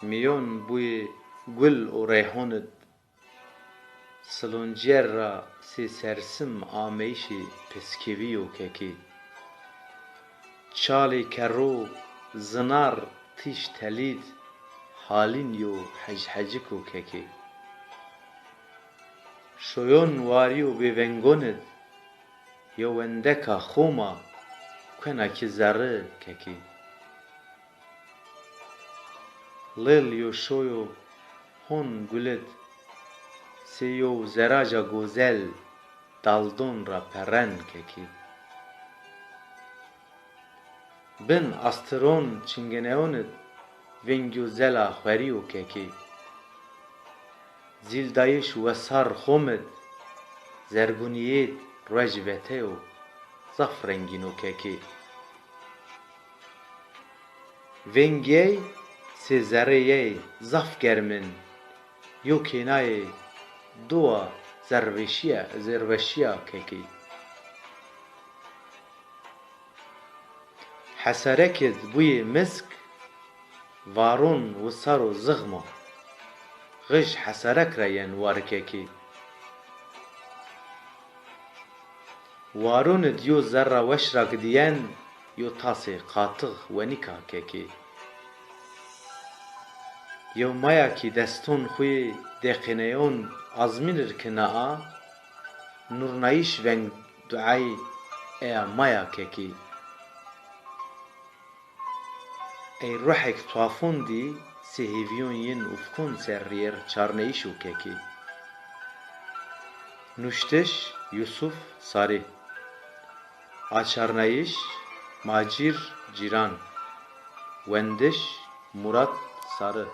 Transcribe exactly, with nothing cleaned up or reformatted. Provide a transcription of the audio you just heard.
Mîyon buyê gul û reyhon id siloncîyer ra sê sersim ameyîşê peskevî yo kekê. Çalê kerro zinar tîş telîd halîn yo hec-hecik o kekê. Şoyon warî yo bêvengon id yo wendeka xo ma kuena ki zerri kekê. Lêl yo şoyo hon gul id sê yo zeraca gozel daldon ra perren kekê. Bin astiron çingeneyon id vengyo zela xwerî yo kekê. Zîldayîş wesar xom id zergunîyêd ruej veteyo zaf rengîn o kekê. Vengîyey sê zereyey zaf germin, yo kênayê dowa zerveşîya, zerveşîya kekê. Hesarek id buyê misk varon wisar o zixm a. Xij hesarek ra yen warikekê. Waron id yo zerra weş ra gidîyen yo tasê qatix wenîka kekê. Yo maya kî deston xuyê deqêneyon azmîn ir ki na a, nurnayîş veng duayê eya maya kekê. Ey ruhek tuafon dî sê hêvîyon yin ufkon ser rîyer çarneyîş o kekê. Nuştiş, Yusuf Sarî. Açarnayîş, Macîr Cîran. Wendiş, Murat Sarı.